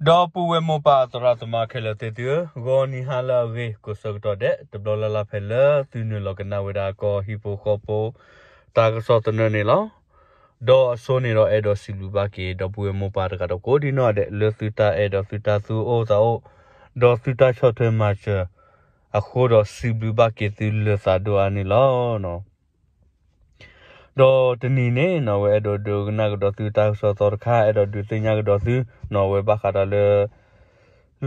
ဒီပုၢ်ဝဲၢ်မိၢ်ပၢ်သရၣ်သမါခဲလၢာ်သ့ၣ်သုဧၢ, ဂီၤနံၤဟါလၢအဂ့ၤ ကိးဆၢကတီၢ်ဒဲး တဘျီလၢ်လၢ်ဖဲလၢသုနုာ်လီၤကနၣ်ဝဲဒၣ်ကီၢ်ဟံၣ်ဖိဃီဖိ တၢ်ကစီၣ်သနၢၣ်န့ၣ်လီၤ. ဒီးအဆိန့ၣ်ဒီးအဲၣ်ဒိးစံးဘျုးဘၣ်က့ၤ ဒီပုၢ်ဝဲၢ်မိၢ်ပၢ်တဂၤဒီးကိးဒံနီၢ်ဒဲး လၢသုတၢ်အဲၣ်ဒီးသုတၢ်သူၣ်အိၣ်သးအိၣ် ဒီးသုတၢ်ဆီၣ်ထွဲမၤစၢၤ အဃိဒီးစံးဘျုးဘၣ်က့ၤသုလၢသးဒိၣ်အါန့ၣ်လီၤ. ဒီးတနံၤန့ၣ်နီၢ် အဝဲအဲၣ်ဒိးဒုးကနၣ်ကဒီးသုတၢ်ကစီၣ်သီတခါ အဲၣ်ဒိးဒုးသ့ၣ်ညါကဒီးသုနီၢ် အဝဲဘၣ်ဃးဒီးလၢ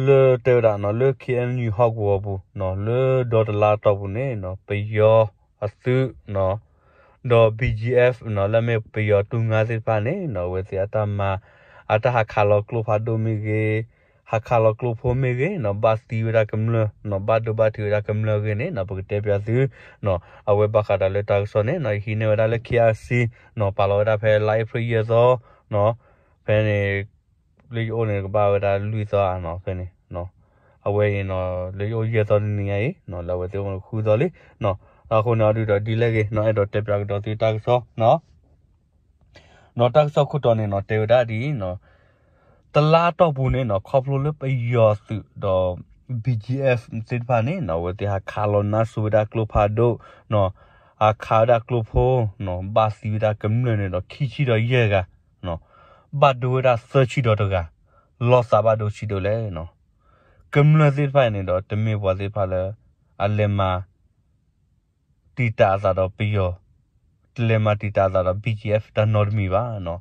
လၢတဲဝဲဒၣ်နီၢ် လၢ ခ့ၣ်အဲၣ်ယူၣ် ဟီၣ်ကဝီၤပူၤနီၢ် လၢဒီတလါတီၢ်ပူၤန့ၣ်နီၢ် ပယီၤအသုးနီၢ် ဒီး ဘံၣ်ကၠံၣ်အဲၣ် နီၢ် လၢအမ့ၢ်ပယီၤတူၢ်ငါသ့ၣ်တဖၣ်န့ၣ်နီၢ် အဝဲသ့ၣ်အတၢ်မၤ အတၢ်ဟးခးလီၤကျိဖးဒိၣ်မ့ၢ်ဂ့ၤ ဟးခးလီၤကျိဖိမ့ၢ်ဂ့ၤနီၢ် ဘၣ်သံဝဲဒၣ်ကမျၢၢ်နီၢ် ဘၣ်ဒိဘၣ်ထံးဝဲဒၣ်ကမျၢၢ်အဂ့ၢ်န့ၣ်နီၢ် ပကတဲပၠးသုနီၢ် အဝဲဘၣ်ဃးဒီးလၢတၢ်ကစီၣ်န့ၣ်နီၢ် ယဟံးန့ၢ်ဝဲဒၣ်လၢ ခ့ၣ်အါစံ နီၢ် ပာ်လီၤဝဲဒၣ်ဖဲလါအ့ဖြ့ၣ်ယဲၢ်သီနီၢ် ဖဲန့ၣ် လၢယအိၣ်န့ၣ်ကဘၣ်ဝဲဒၣ်လွံၢ်သီဧါနီၢ် ဖဲန့ၣ် အဝဲအံၤနီၢ် လၢယအိၣ်ယဲၢ်သီတနံၤညါအံၤနီၢ် လၢအဝဲသ့ၣ်အိၣ်န့ၣ်ဃုသီလံနီၢ် အဃိန့ၣ်အီၤဒုးဒီးဒ်လဲၣ်ဂ့ၤနီၢ် အဲၣ်ဒိးတဲပၠးကဒီးသုတၢ်ကစီၣ်နီၢ် ဒီးတၢ်ကစီၣ်ခိၣ်တီန့ၣ်နီၢ် တဲဝဲဒၣ်ဒ်အံၤနီၢ် တလါတီၢ်ပူၤန့ၣ်နီၢ် ခီဖျိလၢပယီၤသုးဒီး ဘံၣ်ကၠံၣ်အဲၣ် သ့ၣ်တဖၣ်န့ၣ်နီၢ် အဝဲသ့ၣ်ဟးခးလီၤနါစိၤဝဲဒၣ်ကျိဖးဒိၣ်နီၢ် ဟးခးဝဲဒၣ်ကျိဖိနီၢ် ဘၣ်သံဝဲဒၣ်ကမျၢၢ်န့ၣ်ဒီးခံဆံဒီးယဲၢ်ဂၤနီၢ် ဘၣ်ဒိဝဲဒၣ်သၢဆံဒီးတဂၤ လီၤသးဘၣ်ဒိဆံးဒိၣ်လဲၣ်နီၢ် ကမျၢၢ်သ့ၣ်တဖၣ်အံၤန့ၣ်ဒီး တမ့ၢ်ပှၤသ့ၣ်တဖၣ်လၢ အလဲၤမၤ တံာ်တာ်အသးဒီးပယီၤ, တလဲၤမၤတံာ်တာ်အသးဒီး ဘံၣ်ကၠံၣ်အဲၣ် တၢ်နီတမံၤဘၣ်နီၤ.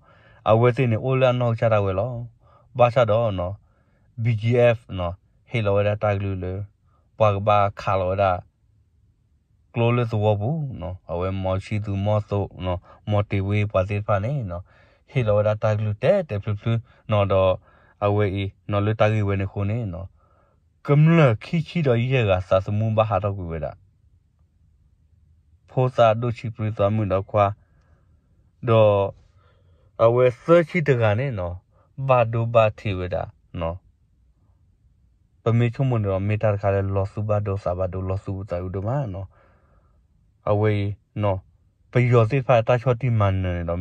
အဝဲသ့ၣ်န့ၣ် အိၣ်လၢအနီၢ်ကစၢ်ဒၣ်ဝဲလီၤ. ဘၣ်ဆၣ်ဒီးနီၤ ဘံၣ်ကၠံၣ်အဲၣ် ဟ့ၣ်လီၤဝဲဒၣ်တၢ်ကလုၢ်လၢ ပှၤကဘၣ်ခးလီၤဝဲဒၣ် ကျိလၢသဝီပူၤနီၤ, အဝဲမီၤဆံသူမီၤသိးနီၤ, မီၤတ့ၤဝ့ပှၤသ့ၣ်တဖၣ်န့ၣ်နီၤ, ဟ့ၣ်လီၤဝဲဒၣ်တၢ်ကလုၢ်တဲာ်တဲာ်ဖျုးဖျုးနီၤ, ဒီးအဝဲအံၤနီၤ လၢတၢ်ဂ့ၢ်ဝဲန့ၣ်အဃိန့ၣ်နီၤ, ကမျၢၢ်ခံဆံဒီးယဲၢ်ဂၤသးသမူဘၣ်ဟးထီၣ်ကွံာ်ဝဲဒၣ် ဖိသၣ်ဒိၣ်ဆံးပြံသးမုၣ်ဒီးခွါ, ဒီးအဝဲသၢဆံတဂၤန့ၣ်နီၤ, ဘၣ်ဒိဘၣ်ထံးဝဲဒၣ်နီၤ. ပမ့ၢ်ဆိကမိၣ်န့ၣ်ဒီး မ့ၢ်တၢ်တခါလၢလီၤသူၣ်ဘၣ်ဒိသးဘၣ်ဒိ လီၤသူၣ်အုးသးအုးဒိၣ်မးနီၤ. အဝဲအံၤနီၤ, ပယီၤသ့ၣ်တဖၣ်တၢ်ဆီၣ်တံၢ်မၤနၢၤန့ၣ်ဒီး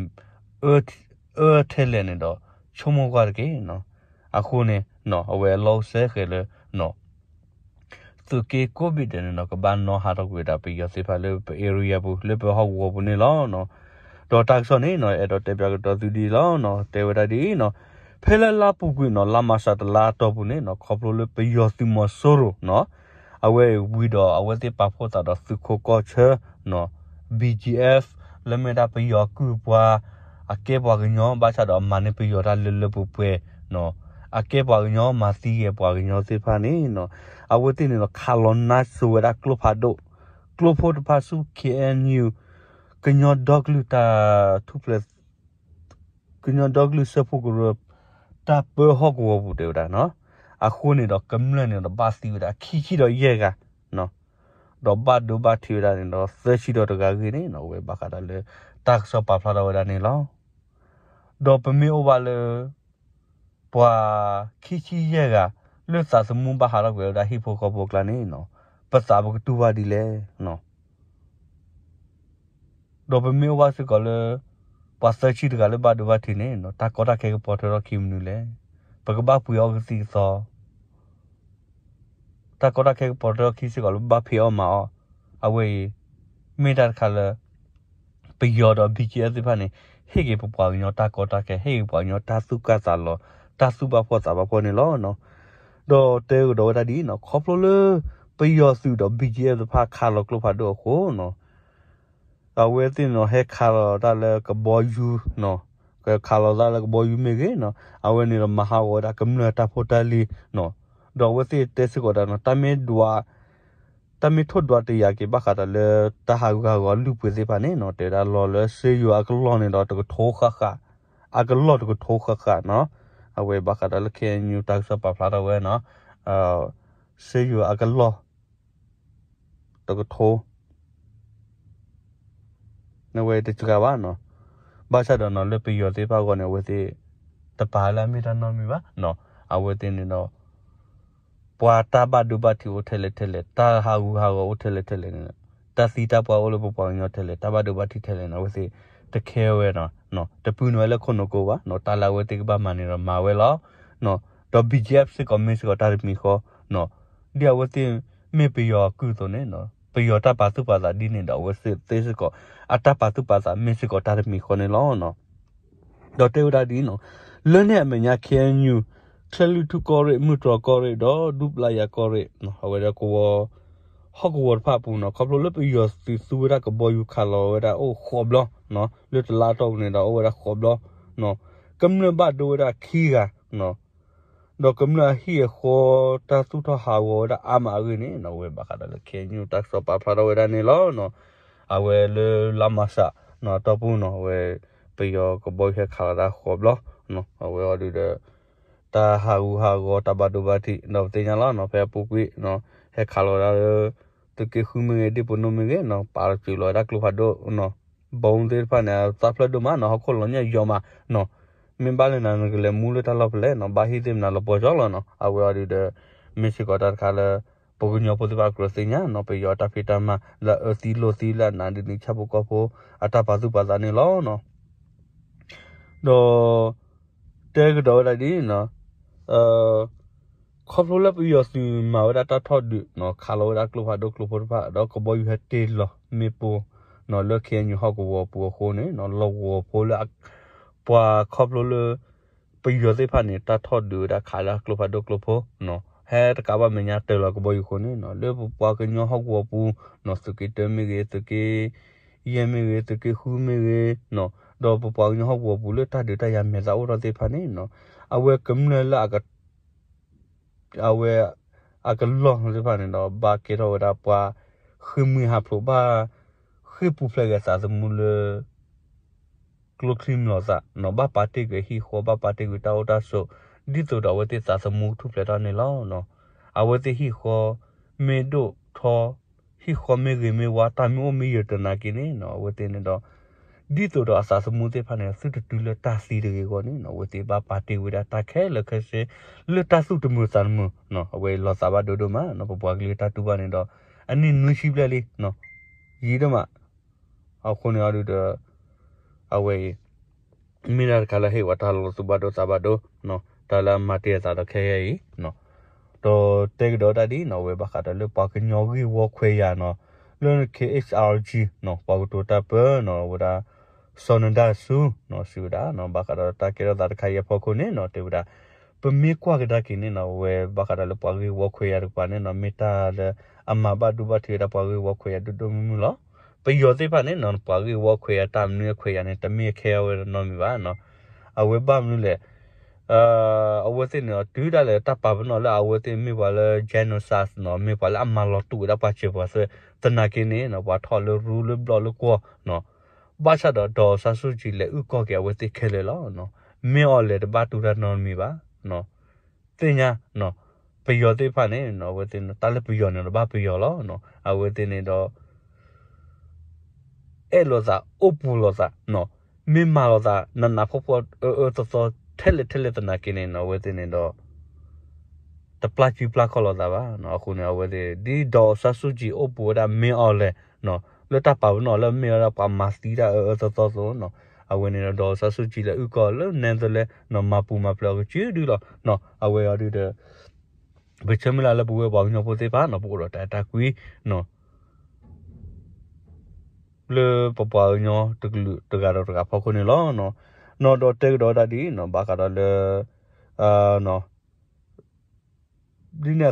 အၢထဲလဲၣ်န့ၣ်ဒီး ဆိကမိၣ်ကွၢ်တက့ၢ်နီၤ. အဃိန့ၣ်နီၤ အဝဲအလီၢ်အိၣ်စဲဃဲၤလၢနီၤ သုးက့ကိးဘ့ၣ်ဒဲးန့ၣ်နီၤ ကဘၣ်နီၣ်ဟးထီၣ်ကွံာ်ဝဲဒၣ်ပယီၤသ့ၣ်တဖၣ်လၢပ area ပူၤ လၢပဟီၣ်ကဝီၤပူၤန့ၣ်လီၤနီၤ. ဒီးတၢ်ကစီၣ်န့ၣ်နီၤ အဲၣ်ဒိးတဲပၠးကဒီးသုဒ်အံၤလီၤနီၤ. တဲဝဲဒၣ်ဒ်အံၤနီၤ, ဖဲလၢလါပူၤကွံာ်နီၤ လါမၢ်ၡးတလါအတီၢ်ပူၤန့ၣ်နီၤ ခီဖျိလၢပယီၤသုးမီၤစိရိၤနီၤ အဝဲဝံၤဒီးအဝဲသ့ၣ်ပာ်ဖှိၣ်သးဒီးသုးခိးကီၢ်ဆၢနီၤ ဘံၣ်ကၠံၣ်အဲၣ် လၢမ့ၢ်ဒၣ်ပယီၤကုၢ်ပှၤ အကဲပှၤကညီ ဘၣ်ဆၣ်ဒီးမၤန့ၢ်ပယီၤတၢ်လၢလၢပှဲၤပှဲၤနီၤ, အကဲပှၤကညီ မၤသံယဲၢ်ပှၤကညီသ့ၣ်တဖၣ်န့ၣ်နီၤ, အဝဲသ့ၣ်န့ၣ်ဒီး ခးလီၤနါစိၤဝဲဒၣ်ကျိဖးဒိၣ်, ကျိဖိတဖၣ်ဆူ ခ့ၣ်အဲၣ်ယူၣ် ကညီဒီကလုာ်တၢ်ထူၣ်ဖျဲး ကညီဒီကလုာ်စၢဖှိၣ်ကရၢ တၢ်ပၢဟီၣ်ကဝီၤပူၤတဲဝဲဒၣ်နီၤ. အဃိန့ၣ်ဒီး ကမျၢၢ်န့ၣ်ဒီးဘၣ်သံဝဲဒၣ်ခံဆံဒီးယဲၢ်ဂၤနီၤ, ဒီးဘၣ်ဒိဘၣ်ထံးဝဲဒၣ်န့ၣ်ဒီး သၢဆံဒီးတဂၤဂ့ၢ်န့ၣ်နီၤ အဝဲဘၣ်ဃးဒီးလၢတၢ်ကစီၣ်ပာ်ဖျါထီၣ်ဝဲဒၣ်န့ၣ်လီၤ. ဒီးပမ့ၢ်အိၣ်ဘၣ်လၢ ပှၤခံဆံယဲၢ်ဂၤ လၢသးသမူဘၣ်ဟးထီၣ်ကွံာ်ဝဲဒၣ်ဟံၣ်ဖိဃီဖိအကျါန့ၣ်နီၤ, ပသးပကတူၢ်ဘၣ်ဒ်လဲၣ်နီၤ. ဒီးပမ့ၢ်အိၣ်ဘၣ်စ့ၢ်ကီးလၢ ပှၤသၢဆံတဂၤလၢဘၣ်ဒိဘၣ်ထံးန့ၣ်နီၤ တၢ်ကီတၢ်ခဲကပိာ်ထွဲထီၣ်ခံမနုၤလဲၣ်. ပကဘၣ်ပှ့ၤအီၣ်ကသံၣ်ကသီ တၢ်ကီတၢ်ခဲကပိာ်ထွဲထီၣ်ခံစ့ၢ်ကီးလၢဘၣ်ဖံးအီၣ်မၤအီၣ်, အဝဲအံၤ မ့ၢ်တၢ်တခါလၢ ပယီၤဒီး ဘံၣ်ကၠံၣ်အဲၣ် သ့ၣ်တဖၣ်န့ၣ် ဟ့ၣ်က့ၤပပှၤကညီတၢ်ကီတၢ်ခဲ, ဟ့ၣ်က့ၤပှၤကညီတၢ်သူၣ်ကၢ်သးလီၤ, တၢ်သူၣ်ဘၣ်ဖှီၣ်သးဘၣ်ဖှီၣ်န့ၣ်လီၤ. ဒီးတဲကဒီးဝဲဒၣ်ဒ်အံၤနီၤ, ခီဖျိလၢ ပယီၤသုးဒီး ဘံၣ်ကၠံၣ်အဲၣ် သ့ၣ်တဖၣ်ခးလီၤကျိဖးဒိၣ်အဃိနီၤ အဝဲသ့ၣ်န့ၣ်နီၤ ဟဲခးလီၤတၢ်လၢကဘီယူၤနီၤ, ကခးလီၤတၢ်လၢကဘီယူၤမ့ၢ်ဂ့ၤနီၤ, အဝဲန့ၣ်ဒီးမၤဟးဂီၤဝဲဒၣ်ကမျၢၢ်တၢ်ဖိတၢ်လံၤနီၤ, ဒီးအဝဲသ့ၣ်တဲစ့ၢ်ကီးဒၣ်နီၤ တၢ်မ့ၢ်ဒွး တၢ်မ့ၢ်ထိၣ်ဒွးတယာ်က့ၤဘၣ်ဃးဒီးလၢတၢ်ဟးဂူာ်ဟးဂီၤလုၢ်ပှ့ၤသ့ၣ်တဖၣ်န့ၣ်နီၤ, တဲဝဲဒၣ်လီၤလၢစ့ယိၤအကလီၢ်န့ၣ်ဒီးတကထိဃၣ်ဃၣ်, အကလီၢ်တကထိဃၣ်ဃၣ်နီၤ, အဝဲဘၣ်ဃးဒီးလၢ ခ့ၣ်အဲၣ်ယူၣ် တၢ်ကစီၣ်ပာ်ဖျါထီၣ်ဝဲနီၤ, စ့ယိၤအကလီၢ် တကထိ နဝဲတစှၤဘၣ်နီၤ, ဘၣ်ဆၣ်ဒီးနီၤ လၢပယီၤသ့ၣ်တဖၣ်အဂီၢ်န့ၣ် အဝဲသ့ၣ် တပာ်လၢအမ့ၢ်တၢ်နီတမံၤဘၣ်နီၤ, အဝဲသ့ၣ်န့ၣ်ဒီး ပှၤတၢ်ဘၣ်ဒိဘၣ်ထံးအိၣ်ထဲလဲၣ်ထဲလဲၣ်, တၢ်ဟးဂူာ်ဟးဂီၤအိၣ်ထဲလဲၣ်ထဲလဲၣ်န့ၣ်, တၢ်သံတၢ်ပှၢ်အိၣ်လၢပပှၤကညီထဲလဲၣ်, တၢ်ဘၣ်ဒိဘၣ်ထံးထဲလဲၣ်န့ၣ် အဝဲသ့ၣ်တခဲဝဲနီၤ, တပူၤန့ၢ်ဝဲလၢခိၣ်နူာ်ကိးဘၣ်နီၤ, တၢ်လၢအဝဲသ့ၣ်ကဘၣ်မၤန့ၣ်ဒီးမၤဝဲလီၤနီၤ. ဒီး ဘီကၠ့အၣ် စ့ၢ်ကီးမ့ၢ်စ့ၢ်ကီးတၢ်တမံၤဃီ, ဒ်အဝဲသ့ၣ်မ့ၢ်ပယီၤအကုၢ်အသိးန့ၣ်, ပယီၤတၢ်ပာ်သူၣ်ပာ်သးဒ်န့ၣ်ဒီး အဝဲသ့ၣ်စ့ၢ်ကီး အတၢ်ပာ်သူၣ်ပာ်သးမ့ၢ်စ့ၢ်ကီးတၢ်တမံၤဃီန့ၣ်လီၤ. ဒီးတဲဝဲဒၣ်ဒ်အံၤ, လၢန့ၣ်အမဲာ်ညါ ခ့ၣ်အဲၣ်ယူၣ် ချဲၣ်လွံၢ်ထူၣ်ကီၢ်ရ့ၣ် မုၢ်တြီၢ်ကီၢ်ရ့ၣ် ဒီးဒူပျၢ်ယၤကီၢ်ရ့ၣ် အဝဲဒၣ်ကဝီၤ ဟီၣ်ကဝီၤတဖၣ်အပူၤန့ၣ် ခီဖျိလၢပယီၤသုးသူဝဲဒၣ်ကဘီယူၤခးလီၤဝဲဒၣ်အိၣ်ဃိးဘျီ, လၢတလါအတီၢ်ပူၤန့ၣ်ဒီးအိၣ်ဝဲဒၣ်ဃိးဘျီ, ကမျၢၢ်ဘၣ်ဒိဝဲဒၣ်ခံဂၤ ဒီးကမျၢၢ်အဟံၣ်အဃီ တၢ်သူၣ်ထီၣ်ဟးဂီၤဝဲဒၣ်အါမးအဂ့ၢ်န့ၣ် အဝဲဘၣ်ဃးဒီးလၢ ခ့ၣ်အဲၣ်ယူၣ် တၢ်ကစီၣ်ပာ်ဖျါထီၣ်ဝဲဒၣ်န့ၣ်လီၤ. အဝဲလၢလါမၢ်ၡး အတီၢ်ပူၤန့ၣ် အဝဲ ပယီၤကဘီယူၤဟဲခးလီၤဒၣ်ဃိးဘျီ, အဝဲအီၤဒုးဒီး တၢ်ဟးဂူာ်ဟးဂီၤတၢ်ဘၣ်ဒိဘၣ်ထံး ဒီးပသ့ၣ်ညါလီၤန့ၣ် ဖဲအပူၤကွံာ် ဟဲခးလီၤဝဲဒၣ်လၢ သုးက့ဃုမ့ၢ်ဂ့ၤ ဒ့ၣ်ပိာ်နိမ့ၢ်ဂ့ၤန့ၣ် ပာ်လီၤစၢၤလီၤဝဲဒၣ်ကျိဖးဒိၣ် ဘီသ့ၣ်တဖၣ်န့ၣ် သၣ်ဖျၢၣ်ဒိၣ်မးန့ၣ် ဟီၣ်ခိၣ်လီၤညၣ်ယီၤမးန့ၣ်, မ့ၢ်ဘၣ်လၢနၤနကလဲၤမူလၢတၢ်လီၢ်ဖဲလဲၣ်န့ၣ် ဘၣ်ဟ့ၣ်သ့ၣ်မနုၤလီၤပှီၢ်ကၠီလီၤန့ၣ် အဝဲအီၤဒုးဒီး မ့ၢ်စ့ၢ်ကီးတၢ်တခါလၢ ပှၤကညီဖိသ့ၣ်တဖၣ်ကြၢးသ့ၣ်ညါန့ၣ် ပယီၤတၢ်ဖံးတၢ်မၤလၢအအၢသံလိာ်သံလၢအနးဒ်န့ၣ် ဆၣ်ဖိကီၢ်ဖိအတၢ်ပာ်သူၣ်ပာ်သးန့ၣ်လီၤ. ဒီး တဲကဒီးဝဲဒၣ်ဒ်န့ၣ် ခီဖျိလၢပယီၤသုးမၤဝဲဒၣ်တၢ်ထီၣ်ဒုးန့ၣ် ခးလီၤဝဲဒၣ်ကျိဖးဒိၣ်ကျိဖိတဖၣ် ဒီးကဘီယူၤဟဲတ့ၢ်လီၤမ့ၣ်ပိၢ်န့ၣ် လၢ ခ့ၣ်အဲၣ်ယူၣ် ဟီၣ်ကဝီၤပူၤအဃိန့ၣ် လီၢ်ကဝီၤဖိလၢ ပှၤခီဖျိလၢ ပယီၤသ့ၣ်တဖၣ်န့ၣ် တၢ်ထီၣ်ဒုးဝဲဒၣ်ခးလၢကျိဖးဒိၣ်ကျိဖိ ဟဲတကးဘၣ်မဲာ်ညါတ့ၢ်လီၤကဘီယူၤအဃိန့ၣ် လၢပပှၤကညီဟီၣ်ကဝီၤပူၤန့ၣ် သုးက့တၢမ့ၢ်ဂ့ၤ သုးက့ယဲၢ်မ့ၢ်ဂ့ၤ သုးက့ဃုမ့ၢ်ဂ့ၤန့ၣ် ဒီးပပှၤကညီဟီၣ်ကဝီၤပူၤလၢတၢ်ဒုးတၢ်ယၤမဲာ်သၣ်အိၣ်ထီၣ်သ့ၣ်တဖၣ်န့ၣ် အဝဲကမျၢၢ်လၢ အဝဲ အကလီၢ်သ့ၣ်တဖၣ်န့ၣ်ဒီး ဘၣ်ကဲထီၣ်ဝဲဒၣ်ပှၤ ဃ့ၢ်မှံဟးဖျိး ဘၣ်ဃ့ၢ်ပူၤဖျဲးက့ၤအသးသမူလၢ ကျိချံမျိာ်သၣ်န့ၣ် ဘၣ်ပာ်တ့ၢ်ကွံာ်ဟံၣ်ဃီ ဘၣ်ပာ်တ့ၢ်ကွံာ်တၢ်အိၣ်တၢ်ဆိး ဒ်သိးဒီးအဝဲသ့ၣ်သးသမူကထူၣ်ဖျဲးထီၣ်န့ၣ်လီၤ. အဝဲသ့ၣ်ဟံၣ်ဃီ မ့ၢ်ဒိၣ်ထီ ဟံၣ်ဃီမ့ၢ်ဂ့ၤမ့ၢ်ဝါ တၢ်မ့ၢ်အိၣ်မ့ၢ်ယၢၤတနာ်က့န့ၣ် အဝဲသ့ၣ်န့ၣ်ဒီး ဒ်သိးဒီးအသးသမူသ့ၣ်တဖၣ်န့ၣ် သုတတုၤလၢတၢ်သံတဂ့ၤအဂီၢ်န့ၣ် အဝဲသ့ၣ်ဘၣ်ပာ်တ့ၢ်ဝဲဒၣ်တၢ်ခဲလၢာ်ခဲဆ့ လၢတၢ်သူၣ်တမုာ်သးတမုာ် အဝဲလီၤသးဘၣ်ဒိဒိၣ်မး ပပှၤကလုာ်တၢ်တူၢ်ဘၣ်န့ၣ်ဒီး အနံၣ်နွံဆံဘျဲၣ်လံ ယံာ်ဒိၣ်မး အဃိန့ၣ်အီၤဒုးဒီး အဝဲအံၤ မ့ၢ်တၢ်တခါလၢဟ့ၣ်ဝဲတၢ်လီၤသူၣ်ဘၣ်ဒိသးဘၣ်ဒိ တၢ်လၢအမၤတ့ၢ်အသးဒီးခဲအံၤ ဒီးတဲကဒီးတၢ်ဒ်န့ၣ် အဝဲဘၣ်ဃးဒီးလၢပှၤကညီဂ့ၢ်ဝီခွဲးယာ်န့ၣ် လၢ ခ့ၣ်အ့ၣ်ချ်အါကၠံ ပှၤကတိၤတၢ်ပၢန့ၣ် အဝဲဒၣ် စီၤနဒါဆူ စံးဝဲဒၣ် ဘၣ်ဃးဒီးတၢ်ကဲထီၣ်သးတခါအံၤအဖီခိၣ်န့ၣ် တဲဝဲဒၣ် ပမ့ၢ်ကွၢ်ကဒါက့ၤန့ၣ် အဝဲဘၣ်ဃးဒီးလၢပှၤဂ့ၢ်ဝီခွဲးယာ်တကပၤန့ၣ် မ့ၢ်တၢ်လၢအမၤဘၣ်ဒိဘၣ်ထံးဝဲဒၣ်ပှၤဂ့ၢ်ဝီခွဲးယာ်ဒိၣ်ဒိၣ်မုၢ်မုၢ်လီၤ. ပယီၤသ့ၣ်တဖၣ်န့ၣ် ပှၤဂ့ၢ်ဝီခွဲးယာ်တၢ်မနုၤအခွဲးယာ်န့ၣ် တမ့ၢ်အခဲအံၤဝဲနီတမံၤဘၣ် အဝဲဘၣ်မနုၤလဲၣ် အဝဲသ့ၣ်န့ၣ် တုၤဒၣ်လဲာ်တၢ်ပာ်ပနီၣ်လၢအဝဲသ့ၣ်မ့ၢ်ပှၤလၢ genocide န့ၣ် မ့ၢ်ပှၤလၢအမၤလီၤတူာ်ဝဲဒၣ်ပှၤစၢၤပှၤသွဲၣ် သနာ်က့န့ၣ် ပှၤထီၣ်လၢရူလၢဘျီၣ်လၢကွီၢ်န့ၣ် ဘၣ်ဆၣ်ဒီး ဒေါ်အောင်ဆန်းစုကြည် လဲၤအုၣ်ကီၢ်က့ၤအဝဲသ့ၣ်ခဲလၢာ်လီၤ. မ့ၢ်အီၤလဲၤတဘၣ်တူၢ်တၢ်နီတမံၤဘၣ် သ့ၣ်ညါ ပယီၤသ့ၣ်တဖၣ်န့ၣ် အဝဲသ့ၣ် တၢ်လၢပယီၤန့ၣ် တဘၣ်ပယီၤလီၤ. အဝဲသ့ၣ်န့ၣ်ဒီး အဲၣ်လိာ်သး အိၣ်ပူၤလိာ်သး မ့ၢ်မၤလိာ်သး နးနးဖှီၣ်ဖှီၣ် အၢအၢသီသီ ထဲလဲၣ်ထဲလဲၣ်သနာ်က့န့ၣ် အဝဲသ့ၣ်န့ၣ်ဒီး တပျၢ်စုပျၢ်ခီၣ်လိာ်သးဘၣ်. အဃိန့ၣ် အဝဲသ့ၣ် ဒ်ဒေါ်အောင်ဆန်းစုကြည် အိၣ်ပူၤဝဲဒၣ် မ့ၢ်အီၤလဲၣ် လၢတၢ်ပာ်ပနီၣ်လၢမ့ၢ်ဝဲဒၣ်ပှၤမၤသံတၢ်အၢအၢသီသီအသိးန့ၣ် အဝဲန့ၣ်ဒီး ဒေါ်အောင်ဆန်းစုကြည် လဲၤအုၣ်ကီၢ်လၢ Netherlands န့ၣ် မၤပူၤမၤဖျဲးအီၤကစုဒုလီၤ. အဝဲအီၤဒုးဒီး ပဆၢမုၢ်လၢ်လၢပဝဲပှၤကညီဖိသ့ၣ်တဖၣ်န့ၣ် ပအိၣ်ဒီးတၢ်အဲၣ်တၢ်ကွံ လၢပပှၤကညီတကလုာ်တဂၤဒီးတဂၤဖီခိၣ်န့ၣ်လီၤ. န့ၣ်ဒီးတဲကဒီးတၢ်ဒ်န့ၣ် ဘၣ်ဃးဒီးလၢ ဒ်န့ၣ်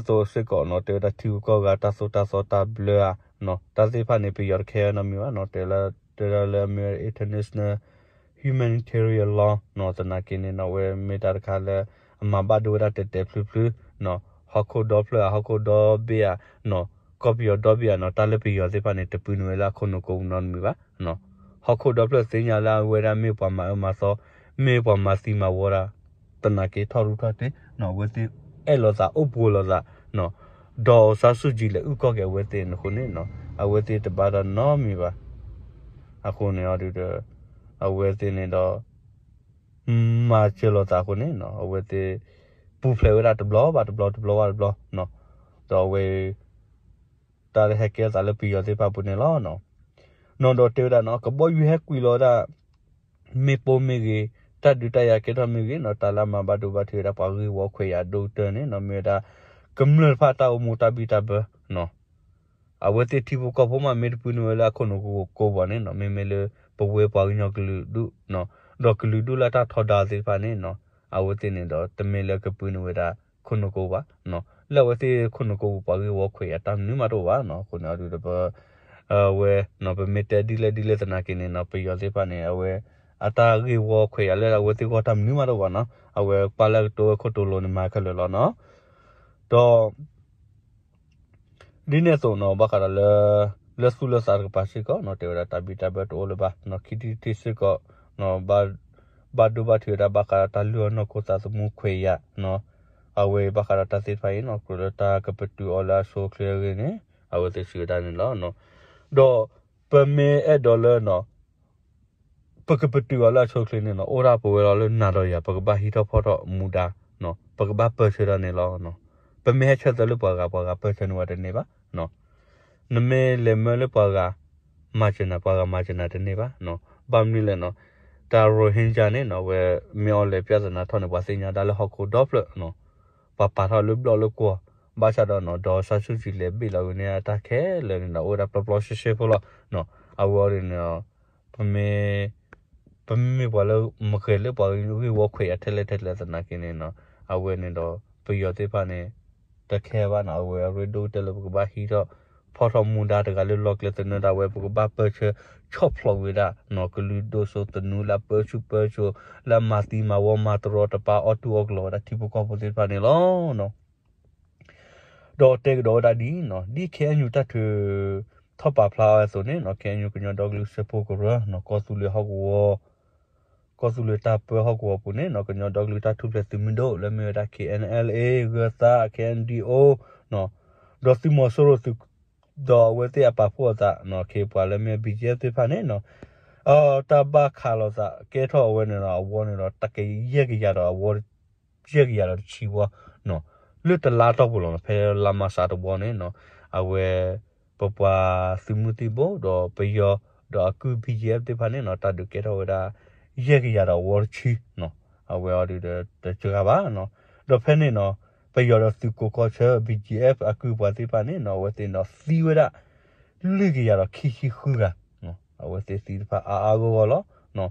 အသိးစ့ၢ်ကီးန့ၣ် တဲဝဲဒၣ်ထံဂုၤကီၢ်ဂၤ တၢ်သိၣ်တၢ်သီတၢ်ဘျၢဧါန့ၣ် တၢ်သ့ၣ်တဖၣ်န့ၣ် ပယီၤတခဲအံၤနီတမံၤဘၣ်န့ၣ် တဲလၢ တဲဒၣ်လၢအမ့ၢ်ဝဲ international humanitarian law န့ၣ် သနာ်က့န့ၣ် အဝဲမ့ၢ်တၢ်တခါလၢ အမၤဘၣ်ဒိဝဲဒၣ်တဲာ်တဲာ်ဖျုးဖျုးန့ၣ် ဟီၣ်ခိၣ်ဒီဖျၢၣ်ဧါ ဟီၣ်ခိၣ်ဒီဘ့ၣ်ဧါန့ၣ် ကီၢ်ပယီၤဒီဘ့ၣ်ဧါန့ၣ် တၢ်လၢပယီၤသ့ၣ်တဖၣ်န့ၣ် တပၢနုာ်ဝဲလၢအခိၣ်နူာ်ကိးပူၤနီတမံၤဘၣ် ဟီၣ်ခိၣ်ဒီဖျၢၣ်သ့ၣ်ညါလၢအဝဲဒၣ်မ့ၢ်ပှၤမၤအၢမၤသီ မ့ၢ်ပှၤမၤသံမၤဝီဒၣ် သနာ်က့ထီၣ်ရူၢ်ထီၣ်တ့ၢ် အဝဲသ့ၣ်အဲၣ်လိာ်သးအိၣ်ပူၤလိာ်သး ဒေါ်အောင်ဆန်းစုကြည် လဲၤအုၣ်ကီၢ်က့ၤအဝဲသ့ၣ်န့ၣ်အဃိန့ၣ် အဝဲသ့ၣ်တဘၣ်တၢ်နီတမံၤဘၣ်. အဃိန့ၣ်အီၤဒုးဒီး အဝဲသ့ၣ်န့ၣ်ဒီး မၤစၢၤလိာ်သးအဃိန့ၣ် အဝဲသ့ၣ် ပူၤဖျဲးဝဲဒၣ်တဘျီဘၣ်တဘျီ တဘျီဘၣ်တဘျီ ဒီးအဝဲ တၢ်လၢဟဲကဲထီၣ်သးလၢပယီၤသ့ၣ်တဖၣ်အပူၤန့ၣ်လီၤ. န့ၣ်ဒီးတဲဝဲဒၣ်န့ၣ် ကဘီယူၤဟဲကွံာ်လီၤဝဲဒၣ် မ့ၣ်ပိၢ်မ့ၢ်ဂ့ၤ တၢ်ဒုးတၢ်ယၤကဲထီၣ်မ့ၢ်ဂ့ၤနီၤ တၢ်လၢအမၤဘၣ်ဒိဘၣ်ထံးဝဲဒၣ်ပှၤဂ့ၢ်ဝီခွဲးယာ်အဒိၣ်ကတၢၢ်န့ၣ်နီၤ မ့ၢ်ဝဲဒၣ် ကမျၢၢ်တဖၣ်တၢ်အိၣ်မူတၢ်ဘံၣ်တၢ်ဘၢနီၤ အဝဲသ့ၣ်ထံဖိကီၢ်ဖိမးမ့ၢ်တပုၢ်န့ၢ်ဝဲလၢအခိၣ်နူာ်ကိၣ်ဘၣ်န့ၣ်နီၤ မ့မ့ၢ်လၢပဝဲပှၤကညီကလုာ်ဒူၣ်နီၤ ဒီးကလုာ်ဒူၣ်လၢတၢ်ထီဒါသ့ၣ်တဖၣ်န့ၣ်နီၤ အဝဲသ့ၣ်န့ၣ်ဒီးတမ့ၢ်လၢကပုၢ်န့ၢ်ဝဲဒၣ်ခိၣ်နူာ်ကိၣ်ဘၣ် လၢအဝဲသ့ၣ်ခိၣ်နူာ်ကိၣ်ပှၤဂ့ၢ်ဝီခွဲးယာ်တၢ်မနုၤမးတအိၣ်ဘၣ်နီၤ အဃိန့ၣ်အဒုးဒီးပ အဝဲ ပမ့ၢ်တဲဒ်လဲၣ်ဒ်လဲၣ်သနာ်က့န့ၣ်နီၤ ပယီၤသ့ၣ်တဖၣ်န့ၣ် အဝဲ အတၢ်ဂ့ၢ်ဝီခွဲးယာ်လၢအဝဲသ့ၣ်ဂီၢ်တၢ်မနုၤမးတအိၣ်ဘၣ်နီၤ အဝဲပာ်လၢကတိၤဝဲခိၣ်တိၤလိၤန့ၣ်မၤခဲလၢာ်လီၤနီၤ ဒီး ဒ်န့ၣ်အသိးနီၤ ဘၣ်ဃးဒီးလၢ လၢသူၣ်လၢသးတကပၤစ့ၢ်ကီးနီၤ တဲဝဲဒၣ်တၢ်ဘံၣ်တၢ်ဘၢတအိၣ်လၢၤဘၣ်နီၤ ခံထံၣ်တထံၣ်စ့ၢ်ကီး ဘၣ်ဒိဘၣ်ထံးဝဲဒၣ်ဘၣ်ဃးဒီးတၢ်လုၢ်အီၣ်နီၢ်ခိသးသမူခွဲးယာ်နီၤ အဝဲဘၣ်ဃးဒီးတၢ်သ့ၣ်တဖၣ်အံၤနီၤ ကြၢးလၢတၢ်ကပတုာ်အီၤလၢအဆိအချ့အဂ့ၢ်န့ၣ် အဝဲသ့ၣ်စံးဝဲဒၣ်န့ၣ်လီၤ. ဒီးပမ့ၢ်အဲၣ်ဒိးလၢ ပကပတုာ်အီၤလၢအဆိအချ့န့ၣ်နီၤ အိၣ်ဒၣ်ပဝဲလီၤလၢနၤဒီးယၤ ပကဘၣ်ဟံးထီၣ်ဖီၣ်ထီၣ်မူဒါ ပကဘၣ်ပၢၢ်ဆၢဒၣ်န့ၣ်လီၤ. ပမ့ၢ်ဟဲဆၢသၢလၢပှၤဂၤ ပှၤဂၤပၢၢ်ဆၢန့ၢ်ဝဲတန့ၢ်ဘၣ် နမ့ၢ်လဲၤမၢလၢပှၤဂၤ မၤစၢၤနၤ ပှၤဂၤမၤစၢၤနၤတန့ၢ်ဘၣ်. ဘၣ်မနုၤလဲၣ်နီၤ တၢ် Rohingya န့ၣ်နီၤ အဝဲမ့ၢ်အီၤလဲၤ ပြဿနာ ထီၣ်န့ၣ် ပှၤသ့ၣ်ညါဒၣ်လၢဟီၣ်ခိၣ်ဒီဖျၢၣ်နီၤ ပှၤပာ်ထီၣ်လၢဘျီၣ်လၢကွီၢ် ဘၣ်ဆၣ်ဒီးနီၤ ဒေါ်အောင်ဆန်းစုကြည် လဲၤဘ့ၣ်လီၤဝဲန့ၣ်အတၢ်ခဲလၢာ်န့ၣ်ဒီး အိၣ်ဝဲဒၣ်ပျီပျီရှဲရှဲဖိလီၤ. အဝဲအီၤဒ်န့ၣ် ပမ့ၢ် ပမ့ၢ်ပှၤလၢမ့ၢ်ဂဲၤလၢပှၤဂ့ၢ်ဝီခွဲးယာ်ထဲလဲၣ်ထဲလဲၣ်သနာ်က့န့ၣ်နီၤ အဝဲန့ၣ်ဒီး ပယီၤသ့ၣ်တဖၣ်န့ၣ် တခဲဘၣ်နီၤ အဝဲအရ့ဒိၣ်ကတၢၢ်လၢပကဘၣ်ဟံးထီၣ် ဖီၣ်ထီၣ်မူဒါတဂၤလၢလီၢ်ကျဲသနၢၣ်ဒၣ်ဝဲ ပကဘၣ်ပၢၢ်ဆၢ ဆီၣ်ဖျိးဝဲဒၣ်နီၤ ကလုာ်ဒိၣ်စိသနူလၢအပၢဆူၣ်ပၢစိး လၢအမၤသံမၤဝီမၤတရီတပါအီၣ်တူၢ်အီၣ်ကလီဝဲဒၣ်ထံဖိကီၢ်ဖိသ့ၣ်တဖၣ်န့ၣ်လီၤ. ဒီးတဲကဒီးဝဲဒၣ်ဒ်နီၤ ဒ် KNU တၢ်ထုးထီၣ်ပာ်ဖျါအီၤအသိးန့ၣ်နီၤ KNU ကညီဒီကလုာ်စၢဖှိၣ်ကရၢနီၤ ကီၢ်သူလ့ၤဟီၣ်ကဝီၤ ကီၢ်သူလ့ၤတၢ်ပၢဟီၣ်ကဝီၤပူၤန့ၣ်နီၤ ကညီဒီကလုာ်တၢ်ထူၣ်ဖျဲးသုးမုၢ်ဒိၣ် လၢမ့ၢ်ဝဲဒၣ် KNLA ဂၢၤသး KNDO နီၤ ဒီးသုးမီၤစိရိၤသုး ဒီးအဝဲသ့ၣ်အပာ်ဖှိၣ်အသးနီၤ ခ့ပှၤလၢမ့ၢ် BGF သ့ၣ်တဖၣ်န့ၣ်နီၤ တၢ်ဘၣ်ခးလိာ်သးကဲထီၣ်အဝဲန့ၣ်ဒီး အဝီန့ၣ်ဒီး တကယဲၢ်ကယၤဒီးအဝီ ယဲၢ်ကယၤဒီးတဆံဝီနီၤ လၢတလါတီၢ်ပူၤလီၤနီၤ ဖဲလါမၢ်ၡးတဝီန့ၣ်နီၤ အဝဲ ပပှၤသုးမုၢ်သံၣ်ဘိဒီးပယီၤ ဒီးအကုၢ် BGF သ့ၣ်တဖၣ်န့ၣ်နီၤ တၢ်ဒုးကဲထီၣ်ဝဲဒၣ် ယဲၢ်ကယၤဒီးအဝီတဆံနီၤ အဝဲအီၤဒုးဒီးတစှၤဘၣ်နီၤ ဒီးဖဲန့ၣ်နီၤ ပယီၤဒီးသုးခိးကီၢ်ဆၢ BGF အကုၢ်ပှၤသ့ၣ်တဖၣ်န့ၣ်နီၤ အဝဲသ့ၣ်န့ၣ်ဒီးသံဝဲဒၣ် လွံၢ်ကယၤဒီးခံဆံဃုဂၤ အဝဲသ့ၣ်သံတဖၣ်အါအါဂီၢ်ဂီၢ်လီၤ.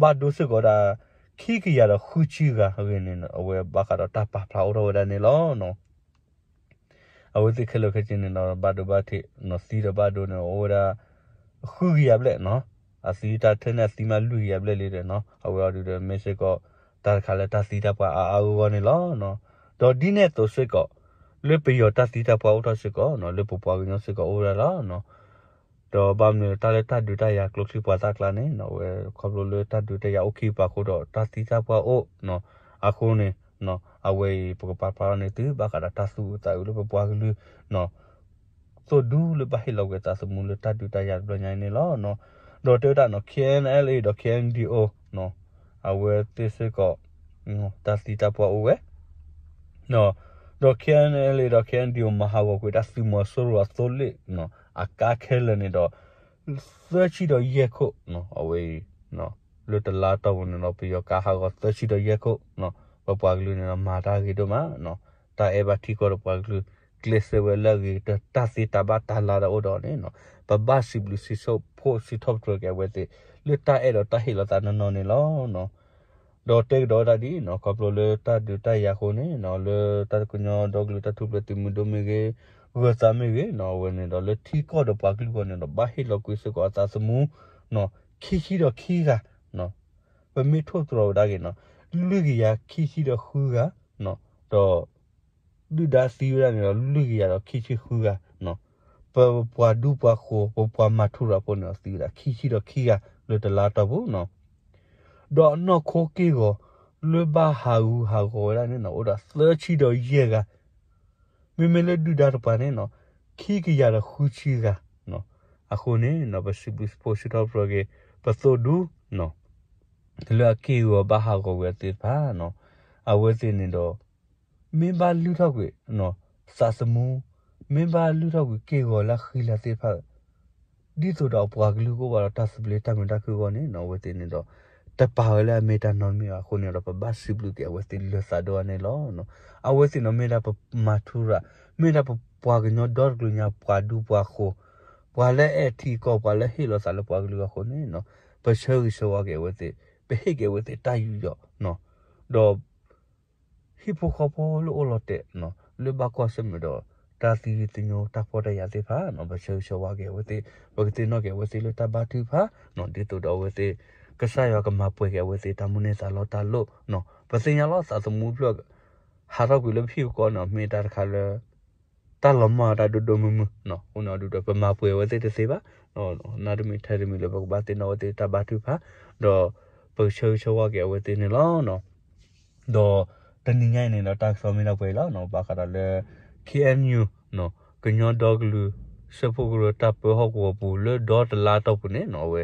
ဘၣ်ဒိစ့ၢ်ကီးဒၣ် ခံကယၤဒီးဃုဆံဂၤအဂ့ၢ်န့ၣ် အဝဲဘၣ်ဃးဒီးတၢ်ပာ်ဖျါအိၣ်ထီၣ်ဝဲဒၣ်န့ၣ်လီၤ. အဝဲသ့ၣ်ခဲလၢာ်ခဲဆ့န့ၣ်ဒီး ဘၣ်ဒိဘၣ်ထံးနီၤ သံဒီးဘၣ်ဒိန့ၣ် အိၣ်ဝဲဒၣ် ဃုကယၤဘျဲၣ်နီၤ အသံတၢ်ထဲန့ၣ်အသံမးလွံၢ်ကယၤဘျဲၣ်လံဒီးနီၤ အဝဲအီၤဒုးဒီးမ့ၢ်စ့ၢ်ကီး တၢ်တခါလၢတၢ်သံတၢ်ပှၢ်အါအါဂီၢ်ဂီၢ်န့ၣ်လီၤ. ဒီးဒ်န့ၣ်အသိးစ့ၢ်ကီး လၢပယီၤတၢ်သံတၢ်ပှၢ်အိၣ်ထီၣ်စ့ၢ်ကီးနီၤ လၢပပှၤကညီစ့ၢ်ကီးအိၣ်ဝဲဒၣ်လီၤ. ဒီးဘၣ်မနုၤတၢ်လၢတၢ်ဒုးတၢ်ယၤကျိချံပှၤသၣ်ကျါန့ၣ်နီၤ အဝဲခီဖျိလၢတၢ်ဒုးတၢ်ယၤအိၣ်ခံပၤအဃိဒီး တၢ်သံတၢ်ပှၢ်အိၣ်နီၤ အဃိန့ၣ် အဝဲအံၤ ပကပာ်ဖျါထီၣ်န့ၢ်သု ဘၣ်ဃးဒီးတၢ်သူၣ်အုးသးအုးလၢပပှၤကလုာ်နီၤ သိၣ်ဒူလၢဘၣ်ဟ့ၣ်လီၤကွံာ်သးသမူလၢတၢ်ဒုးတၢ်ယၤတဘျီညါအံၤန့ၣ်လီၤ. ဒီးတဲဝဲဒၣ်နီၤ K N L A ဒီး K N D O နီၤ အဝဲသ့ၣ်စ့ၢ်ကီး တၢ်သံတၢ်ပှၢ်အိၣ်ဝဲ ဒီး K N L A ဒီး K N D O မၤဟးဂီၤကွံာ်တၢ်သုးမီၤစိရိၤအသိလ့ၣ်နီၤ အကါခဲလၢာ်န့ၣ်ဒီး သၢဆံဒီးယဲၢ်ခိၣ်နီၤ အဝဲအံၤ လၢတလါတီၢ်ပူၤန့ၣ်ဒီး ပယီၤကါဟးဂီၤသၢဆံဒီးယဲၢ်ခိၣ်နီၤ ပပှၤကလုာ်န့ၣ်ဒီး မၤတၢ်ဂ့ၤဒိၣ်မးနီၤ တၢ်အဲၣ်ဘၣ်ထံကီၢ်ဒီးပှၤကလုာ် ကျဲးစၢးဝဲလၢအဂ့ၤကတၢၢ် တၢ်သ့တၢ်ဘၣ်တၢ်လၤဒီးအိၣ်ဒီးန့ၣ်နီၤ ပဘၣ်စံးဘျုးစံးဆှၢဖှိၣ်စံးထီၣ်ပတြၢၤက့ၤအဝဲသ့ၣ် လၢတၢ်အဲၣ်ဒီးတၢ်ဟ့ၣ်လီၤသးနီၢ်နီၢ်န့ၣ်လီၤ. ဒီးတဲကဒီးဝဲဒၣ်ဒ်နီၤ ခီဖျိလၢတၢ်ဒုးတၢ်ယၤအဃိန့ၣ်နီၤ လၢတၢ်ကညီဒီကလုာ်တၢ်ထူၣ်ဖျဲးသုးမုၢ်ဒိၣ်မ့ၢ်ဂ့ၤ ဂၢၤသးမ့ၢ်ဂ့ၤနီၤ အဝဲန့ၣ်ဒီးလၢထံကီၢ်ဒီးပှၤကလုာ်အဂီၢ်န့ၣ်ဒီး ဘၣ်ဟ့ၣ်လီၤကွံာ်စ့ၢ်ကီးအသးသမူနီၤ ခံဆံဒီးခံဂၤနီၤ ပမ့ၢ်ထိၣ်သတြီၤဝဲဒၣ်က့ၤနီၤ လွံၢ်ကယၤခံဆံဒီးဃုဂၤနီၤ ဒီး ဒုၣ်ဒါသံဝဲဒၣ်န့ၣ်ဒီး လွံၢ်ကယၤဒီးခံဆံဃုဂၤနီၤ ပပှၤဒူပှၤဃိၤ ပပှၤမၤထူရၤဖိန့ၣ်ဒီး သံဝဲဒၣ်ခံဆံဒီးခံဂၤလၢတလါတီၢ်ပူၤနီၤ ဒီးအနီၢ်ခိက့ၢ်ဂီၤ လၢဘၣ်ဟးဂူာ်ဟးဂီၤဝဲဒၣ်န့ၣ်နီၤ အိၣ်ဒီးသၢဆံဒီးယဲၢ်ဂၤ မ့မ့ၢ်လၢဒုၣ်ဒါတပှၤန့ၣ်နီၤ ခံကယၤဒီးဃုဆံဂၤနီၤ အဃိန့ၣ်နီၤ ပစံးဘျုးဖိစံးထီၣ်ပတြၢၤက့ၤ ပသိၣ်ဒူနီၤ လၢအက့ၢ်ဂီၤဘၣ်ဟးဂီၤဝဲသ့ၣ်တဖၣ်နီၤ အဝဲသ့ၣ်န့ၣ်ဒီး မ့ၢ်ဘၣ်လုၢ်ထီၣ်ကွံာ် သးသမူ မ့ၢ်ဘၣ်လုၢ်ထီၣ်ကွံာ်က့ၢ်ဂီၤလၢအဃံလၤသ့ၣ်တဖၣ် ဒ်သိးဒီးအပှၤကလုာ်ကအိၣ်ဘၣ်ဒီးတၢ်သဘျ့တၢ်မုာ်တၢ်ခုၣ်အဂီၢ်န့ၣ်နီၤ အဝဲသ့ၣ်န့ၣ်ဒီး တပာ်ဝဲလၢအမ့ၢ်တၢ်နီတမံၤဘၣ်အဃိန့ၣ်ဒီး ပဘၣ်စံးဘျုးက့ၤအဝဲသ့ၣ်လၢသးဒိၣ်အါန့ၣ်လီၤ. အဝဲသ့ၣ်န့ၣ်မ့ၢ်ဒၣ်ပမၤထူရၤ, မ့ၢ်ဒၣ်ပပှၤကညီဒီတကလုာ်ညါ ပှၤဒူပှၤဃိၤ, ပှၤလၢအဲၣ်ထံကီၢ် ပှၤလၢဟ့ၣ်လီၤသးလၢပှၤကလုာ်အဃိန့ၣ်, ပဆၢဂ့ၤဆၢဝါက့ၤအဝဲသ့ၣ်, ပဟ့ၣ်က့ၤအဝဲသ့ၣ်တၢ်ယူးယီၣ်, ဒီး ဟံၣ်ဖိဃီဖိလၢအိၣ်လီၤတဲာ်, လၢဘၣ်ကွၢ်ဆၢၣ်မဲာ်ဒီး တၢ်သံသညိတၢ်ဖှီၣ်တၢ်ယာ်သ့ၣ်တဖၣ်, ပဆၢဂ့ၤဆၢဝါက့ၤအဝဲသ့ၣ်, ပကသ့ၣ်နီၣ်က့ၤအဝဲသ့ၣ်လၢတၢ်ဘါထုကဖၣ်, ဒ်သိးဒီးအဝဲသ့ၣ် ကစၢ်ယွၤကမၤပှဲၤက့ၤအဝဲသ့ၣ်တၢ်မုၢ်န့ၢ်သးလီတၢ်လိၣ်, ပသ့ၣ်ညါလီၤသးသမူဖျၢၣ် ဟးထီၣ်ကွံာ်လၢပဟံၣ်ပဃီန့ၣ် မ့ၢ်တၢ်တခါလၢ တၢ်လီၤမၢ်တၢ်ဒိၣ်ဒိၣ်မုၢ်မုၢ်, အဃိန့ၣ်အဒုဒီး ပမၤပှဲၤအဝဲသ့ၣ်တသ့ဘၣ်, နၢ်တမံၤထဲတမံၤလၢပကဘၣ်သ့ၣ်နီၣ်အဝဲသ့ၣ်တၢ်ဘါထုကဖၣ်, ဒီးပကဆၢဂ့ၤဆၢဝါက့ၤအဝဲသ့ၣ်န့ၣ်လီၤ. ဒီးတနံၤညါအံၤန့ၣ်ဒီး တၢ်ကစီၣ်မ့ၢ်ဒၣ်ပှဲၤအံၤလီၤ, ဘၣ်ဃးဒီးလၢ K N U ကညီဒီကလုာ်စၢဖှိၣ်ကရၢတၢ်ပၢဟီၣ်ကဝီၤပူၤလၢဒီတလါအတီၢ်ပူၤန့ၣ် အဝဲ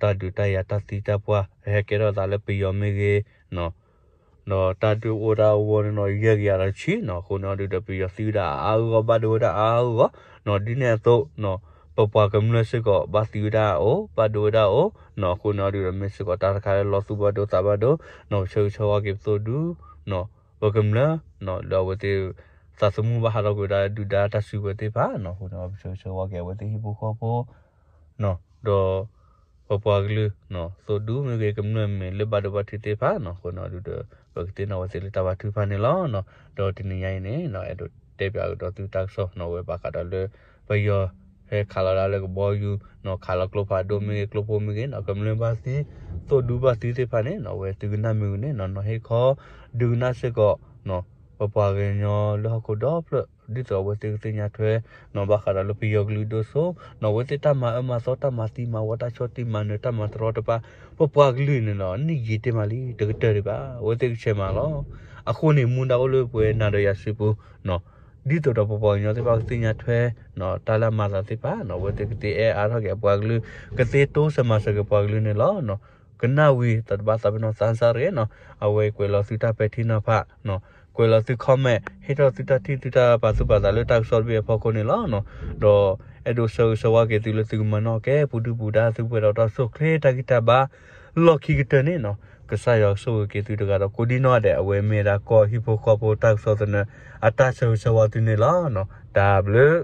တၢ်ဒုးတၢ်ယၤတၢ်သံတၢ်ပှၢ် ဟဲကဲထီၣ်သးလၢပယီၤမ့ၢ်ဂ့ၤ ဒီးတၢ်ဒုးအိၣ်တၢ်အဂီၢ်န့ၣ်နီၤ ယဲၢ်ကယၤဒီးဆံနီၤ, အဃိန့ၣ်အဒုဒီး ပယီၤသံဝဲဒၣ်အါအါဂီၢ်ဂီၢ် ဘၣ်ဒိဝဲဒၣ်အါအါဂီၢ်ဂီၢ်နီၤ, ဒ်န့ၣ်အသိးနီၤ ပပှၤကမျၢၢ်စ့ၢ်ကီး ဘၣ်သံဝဲဒၣ်အအိၣ် ဘၣ်ဒိဝဲဒၣ်အအိၣ်နီၤ, အဃိန့ၣ်အဒုဒီး မ့ၢ်စ့ၢ်ကီးတၢ်တခါလၢလီၤသူၣ်ဘၣ်ဒိသးဘၣ်ဒိနီၤ, ပဆၢဂ့ၤဆၢဝါက့ၤပသိၣ်ဒူနီၤ, ပကမျၢၢ်နီၤ လၢအဝဲသ့ၣ် သးသမူဘၣ်ဟးထီၣ်ကွံာ်ဝဲဒၣ်ဒုၣ်ဒါတၢ်စုကဝဲၤသ့ၣ်တဖၣ်နီၤ, အဃိန့ၣ် ပဆၢဂ့ၤဆၢဝါက့ၤအဝဲသ့ၣ်ဟံၣ်ဖိဃီဖိ ဒီးပပှၤကလုာ်နီၤ သိၣ်ဒူမ့ၢ်ဂ့ၤ ကမျၢၢ်မ့ၢ်လၢဘၣ်ဒိဘၣ်ထံးသ့ၣ်တဖၣ်နီၤ, အဃိန့ၣ်အဒုဒီး ပကသ့ၣ်နီၣ်ဝဲသ့ၣ်လၢတၢ်ဘါထုကဖၣ်န့ၣ်လီၤ. ဒီးတနံၤညါအံၤန့ၣ် အဲၣ်ဒိးတဲပၠးကဒီးသုတၢ်ကစီၣ်နီၤ, အဝဲဘၣ်ဃးဒီးလၢ ပယီၤဟဲခးလီၤဒၣ်လၢကဘီယူၤနီၤ, ခးလီၤကျိဖးဒိၣ်မ့ၢ်ဂ့ၤ ကျိဖိမ့ၢ်ဂ့ၤနီၤ, ကမျၢၢ်ဘၣ်သံ သိၣ်ဒူဘၣ်သံသ့ၣ်တဖၣ်န့ၣ်နီၤ, အဝဲသုကနၣ်မ့ၢ်ဂ့ၤန့ၣ်နီၤ, နီၤဟ့ၣ်ခီ ဒုးကနၣ်စ့ၢ်ကီး ပပှၤကညီလၢဟီၣ်ခိၣ်ဒီဖျၢၣ် ဒ်သိးအဝဲသ့ၣ်ကသ့ၣ်ညါထွဲနီၤ, ဘၣ်ဃးဒီးလၢပယီၤကလုာ်ဒိၣ်စိနီၤ, အဝဲသ့ၣ်တၢ်မၤအၢမၤသီ တၢ်မၤသံမၤဝီ တၢ်ဆီၣ်တံၢ်မၤနၢၤ တၢ်မၤတရီတပါ ပပှၤကလုာ်န့ၣ်နီၤ နံၣ်ယံာ်တ့ၢ်မးလံ တကတၢၢ်ဒံးဘၣ် အဝဲသ့ၣ်ကဆဲးမၤလီၤ. အဃိန့ၣ် မူဒါအိၣ်လၢပဝဲနၤဒီးယၤစုပူၤနီၤ, ဒ်သိးဒီးပပှၤကညီသ့ၣ်တဖၣ်ကသ့ၣ်ညါထွဲနီၤ တၢ်လၢအမၤသးသ့ၣ်တဖၣ်နီၤ, အဝဲသ့ၣ်ကသ့အဲၣ်အါထီၣ်က့ၤအပှၤကလုာ်, ကသ့တိစၢၤမၤစၢၤက့ၤပှၤကလုာ်န့ၣ်လီၤ. ကနၣ်ဝံၤ သးတဘၣ်သးပ့ၤနီၣ်သးစၢ်တဂ့ၤနီၤ, အဝဲကွဲးလီၤသုတၢ်ပဲာ်ထံနီၤဖးနီၤ, ကွဲးလီၤသု comment ဟ့ၣ်ထီၣ်သုတၢ်ထံၣ်သုတၢ်ပာ်သူၣ်ပာ်သးလၢတၢ်ကစီၣ်တဘ့ၣ်အဖီခိၣ်န့ၣ်လီၤ. ဒီးအဲၣ်ဒိးဆၢဂ့ၤဆၢဝါက့ၤသုလၢသုကမၤနီၣ်ကဲ ပူၤဒုၣ်ပူၤဒါ သုပှဲၤဒီးတၢ်ဆိၣ်ချ့တၢ်ဂံၢ်တၢ်ဘါ လီၢ်ခံကတၢၢ်န့ၣ်နီၤ, ကစၢ်ယွၤကဆိၣ်ဂ့ၤက့ၤသုတဂၤဒီးကိးဒံနီၢ်ဒဲး, အဝဲမ့ၢ်ဒၣ်ကီၢ်ဟံၣ်ဖိဃီဖိတၢ်ကစီၣ်သနၢၣ် အတၢ်ဆၢဂ့ၤဆၢဝါသုန့ၣ်လီၤ. တၢ်ဘျုး